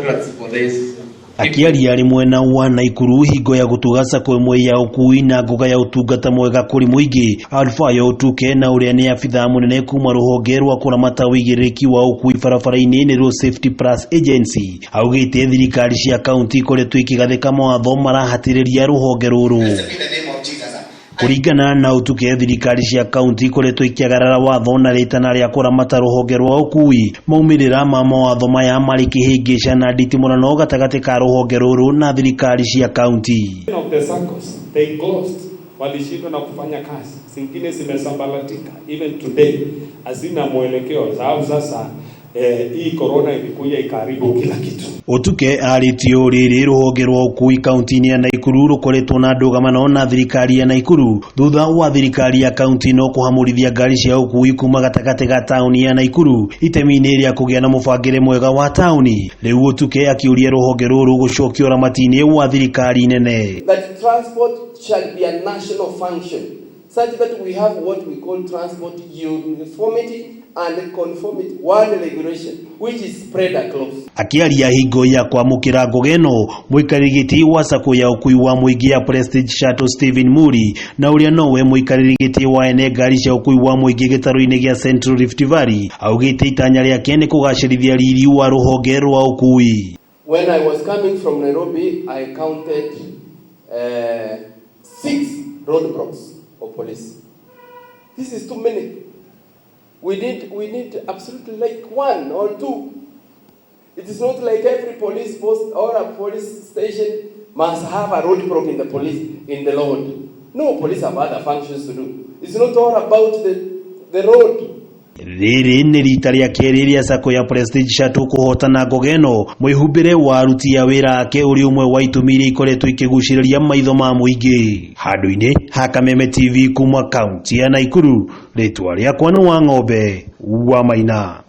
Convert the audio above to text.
Congrats for this. Akĩaria arĩ mwena wa Naikuru hingo ya gũtuga sacco ĩmwe ya ũkui na ngoga ya ũtungata mwega kũrĩ mũingĩ, Alfayo Otuke na ũrĩa nĩ abithaa mũnene kuma rũhonge rwa kũramata ũigĩrĩrĩki wa ũkui barabara-inĩ nĩ Road Safety Plus Agency, augĩte thirikari cia kaunti ikoretwo ikĩgathĩka mawatho marahatĩrĩria rũhonge rũrũ. Kũringana na Otuke, thirikari cia kaunti ikoretwo ikĩagarara watho na rĩtana rĩa kũramata rũhonge rwa ũkui. Maumĩrĩra ma mawatho maya marĩ kĩhĩngĩca na nditimũrano gatagatĩ ka rũhonge rũrũ na thirikari cia kaunti. Of the SACCOs, they closed, walishindwa na kufanya kazi, zingine zimesambaratika even today hazina mwelekeo, sababu sasa hii corona ilikuja ikaharibu kila kitu. Otuke arĩtie ũũ rĩrĩ rũhonge rwa ũkui kaunti-inĩ ya Naikuru rũkoretwo na ndũgamano na thirikari ya Naikuru thutha wa thirikari ya kaunti no kũhamũrithia ngari cia ũkui kuma gatagatĩ ga taũni ya Naikuru itemi-inĩ rĩa kũgĩa na mũbangĩre mwega wa taũni. Rĩu Otuke akĩũria rũhonge rũrũ gũcokio ũramati-inĩ wa thirikari nene. That transport shall be a national function, such that we have what we call transport uniformity and conformity, one regulation, which is spread across. Akĩaria hingo ya kwamũkĩra ngoga ĩno, mũikarĩri gĩtĩ wa sacco ya ũkui wa mũingĩ ya Prestige Shuttle Stephen Muri na ũrĩa nowe mũikarĩri gĩtĩ wa ene ngari cia ũkui wa mũingĩ gĩtarũ-inĩ gĩa Central Rift Valley, augĩte itanya rĩake nĩ kũgacĩrithia riri wa rũhonge rwa ũkui. When I was coming from Nairobi, I counted 6 roadblocks of police. This is too many. We need absolutely like 1 or 2. It is not like every police post or a police station must have a roadblock in the police in the road. No, police have other functions to do. It's not all about the road. Rĩrĩ nĩ rita rĩa kerĩ rĩa sacco ya Prestige Shuttle kũhotana ngoga ĩno, mwĩhumbĩre wa aruti a wĩra ake ũrĩ ũmwe wa itũmi iria ikoretwo ikĩgucĩrĩria maitho ma mũingĩ. Handũ-inĩ ha Kameme TV kuma kaunti ya Naikuru, rĩtwa rĩakwa nĩ Wang'ombe wa Maina.